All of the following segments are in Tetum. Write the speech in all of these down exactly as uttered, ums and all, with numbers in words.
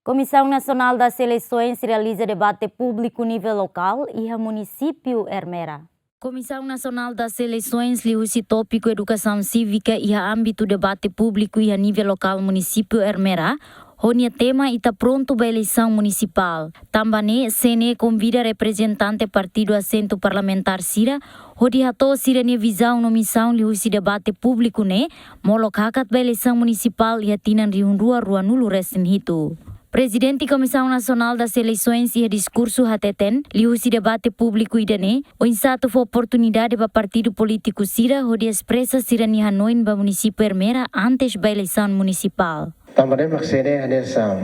Comissão Nacional das Eleições realiza debate público nível local iha munisípiu Ermera. Comissão Nacional das Eleições liuhusi tópiku edukasaun sívika iha ámbitu debate públiku iha nível lokál munisípiu Ermera, ho nia tema Ita Prontu ba Eleisaun Munisipál. Tanba ne'e, C N E konvida reprezentante partidu assentu parlamentár sira, hodi hato'o sira-nia vizaun no misaun liuhusi debate públiku ne'e, molok hakat ba eleisaun munisipál iha tinan rihun rua rua-nulu resin hitu. Prezidente Comissão Nacional das Eleições iha diskursu hateten, liuhusi debate públiku ida-ne'e, oinsá atu fó oportunidade ba partidu polítiku sira hodi espresa sira-nia hanoin ba munisípiu Ermera antes ba eleisaun munisipál. Tanba ne'e mak C N E hanesan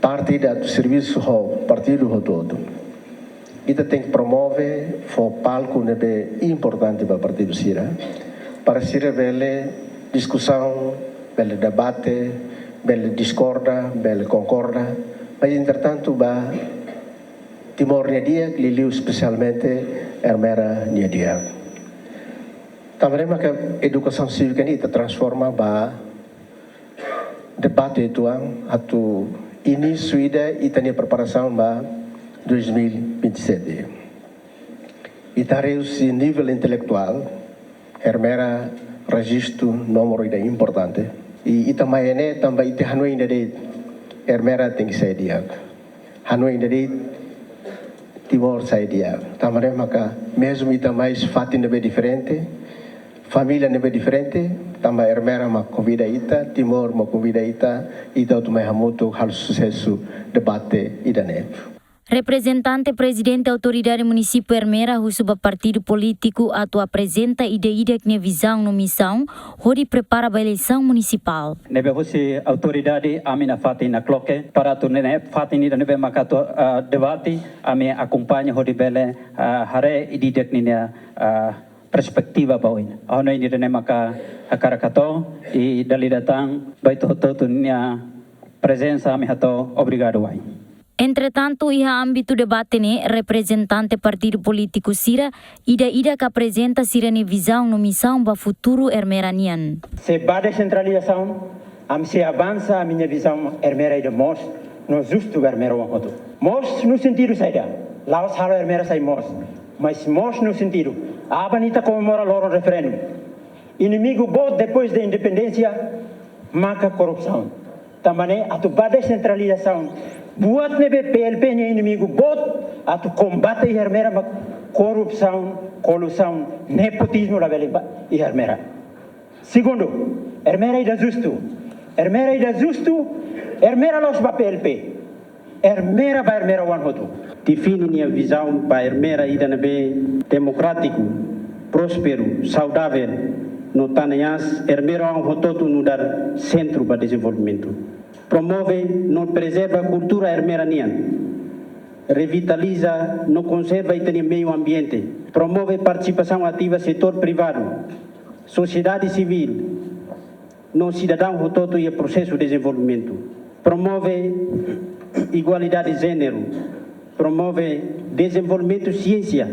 parte ida atu servisu ho partidu hotu-hotu. Ita tenke promove, fó palku ne'ebé importante ba partidu sira, para sira bele diskusaun, bele debate, bele diskorda, bele konkorda, mas entretantu ba Timor nia di'ak, liuliu espesialmente Ermera nia di'ak. Tanba ne'e maka edukasaun sívika ne'e ita transforma ba debate uitoan atu inísiu ida ita-nia preparasaun ba dois mil e vinte e sete. Ita haree husi nivel intelektuál, Ermera rejistu númeru ida importante. I ita mai ne'e tanba ita hanoin ida de'it, Ermera tenke sai di'ak. Hanoin ida de'it, Timor sai di'ak. Tanba ne'e maka mezmu ita mai husi fatin ne'ebé diferente, família ne'ebé diferente, tanba Ermera mak konvida ita, Timor mak konvida ita, ita atu mai hamutuk halo susesu debate ida-ne'e. Reprezentante Prezidente Autoridade Munisípiu Ermera husu ba partidu polítiku atu aprezenta ida-idak nia vizaun no misaun hodi prepara ba eleisaun munisipál. Ne'ebé husi autoridade ami nafatin nakloke para atu ne'e fatin ida ne'ebé maka atu, ah, debate, ami akompaña hodi bele, ah, haree ida-idak ninia, ah, perspetiva ba oin. Ha'u hanoin ida-ne'e maka hakarak hato'o, i dala ida tan ba ita hotu-hotu nia prezensa ami hato'o obrigadu wa'in. Entretantu, iha ámbitu debate ne'e, reprezentante partidu polítiku sira ida-idak aprezenta sira-nia vizaun no misaun ba futuru Ermera nian. Se ba desentralizasaun, ami sei avansa, ami-nia vizaun Ermera ida moos, no justu ba Ermera oan hotu. Moos no sentidu saida, la'ós halo Ermera sai moos, mas moos no sentidu, aban ita komemora loron referendu. Inimigu boot depois de independénsia, maka korrupsaun. Tanba ne'e atu ba desentralizasaun, buat ne'ebé P L P nia inimigu boot atu kombate iha Ermera mak korrupsaun, koluzaun, nepotizmu labele ba iha Ermera. Segundu, Ermera ida justu. Ermera ida justu, Ermera la'ós ba P L P. Ermera ba Ermera oan hotu. Define nia vizaun ba Ermera ida ne'ebé demokrátiku, prósperu, saudavel, no tanañas, Ermera oan hotu-hotu nu'udar sentru ba dezenvolvimentu. Promove no prezerva kultura Ermera nian. Revitaliza no konserva ita-nia meiu ambiente. Promove partisipasaun ativa setór privadu, sosiedade sivíl, no sidadaun hotu-hotu iha prosesu dezenvolvimentu. Promove igualdade de jéneru. Promove dezenvolvimentu siénsia,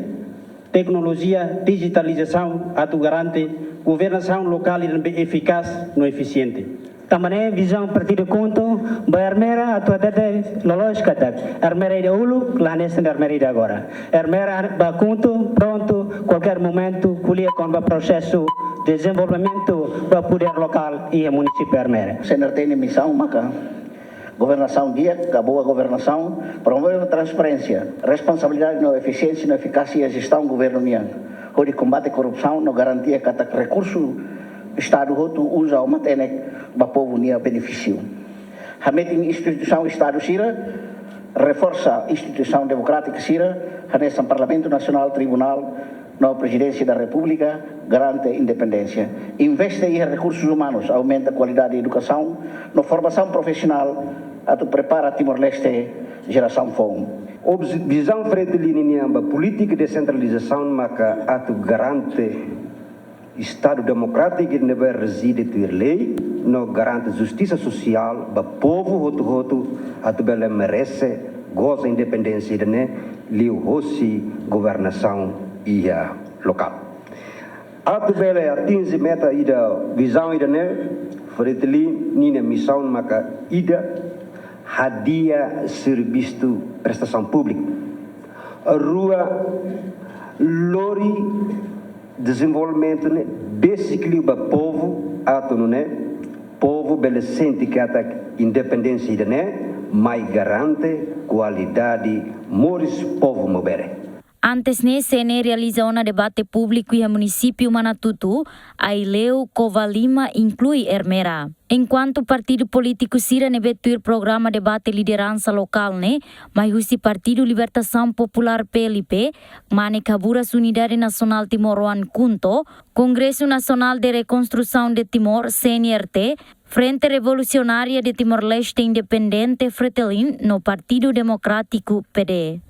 teknolojia, dijitalizasaun atu garante governasaun lokál ne'ebé efikás no efisiente. Tanba ne'e vizaun partidu KHUNTO ba Ermera atu hatete loloos katak Ermera ida uluk la hanesan Ermera ida agora. Ermera ba KHUNTO prontu kualkér momentu ko'alia kona-ba prosesu dezenvolvimentu ba podér lokál iha munisípiu Ermera. C N R T nia misaun maka governasaun di'ak ka boa governasaun, promove transparénsia, responsabilidade no efisiénsia no efikásia jestaun governu nian, hodi kombate korrupsaun no garantia katak rekursu Estadu hotu uza ho matenek ba povu nia benefísiu. Hametin instituisaun Estadu sira, reforsa instituisaun demokrátika sira, hanesan Parlamentu Nasionál, Tribunál, no Prezidénsia da Repúblika, garante independénsia. Investe iha rekursus umanus, aumenta kualidade edukasaun no formasaun profisionál atu prepara Timor-Leste jerasaun foun. Obje-, vizaun Fretilin nian ba polítika desentralizasaun maka atu garante Estadu demokrátiku ne'ebé rezide tuir lei, no garante justisa sosiál ba povu hotu-hotu atu bele merese goza independénsia ida-ne'e liuhosi governasaun iha lokál. Atu bele atinje meta ida, vizaun ida-ne'e, Fretilin ninia misaun maka ida, Adia servisu prestasaun públiku. Rua, lori dezenvolvimentu ne'e besik liu ba povu atu nune'e povu bele sente katak independénsia ida-ne'e mai garante kualidade moris povu Maubere. Antes ne'e, C N E realiza ona debate públiku iha munisípiu Manatutu, Aileu, Covalima, inklui Ermera. Enkuantu partidu polítiku sira ne'ebé tuir programa debate lideransa lokál ne'e mai husi Partidu Libertasaun Populár, P L P, kmanek haburas Unidade Nasionál Timoroan, KHUNTO, Kongresu Nasionál de Rekonstrusaun de Timor, C N R T, Frente Revolusionária de Timor-Leste Independente, FRETILIN, no Partidu Demokrátiku, P D.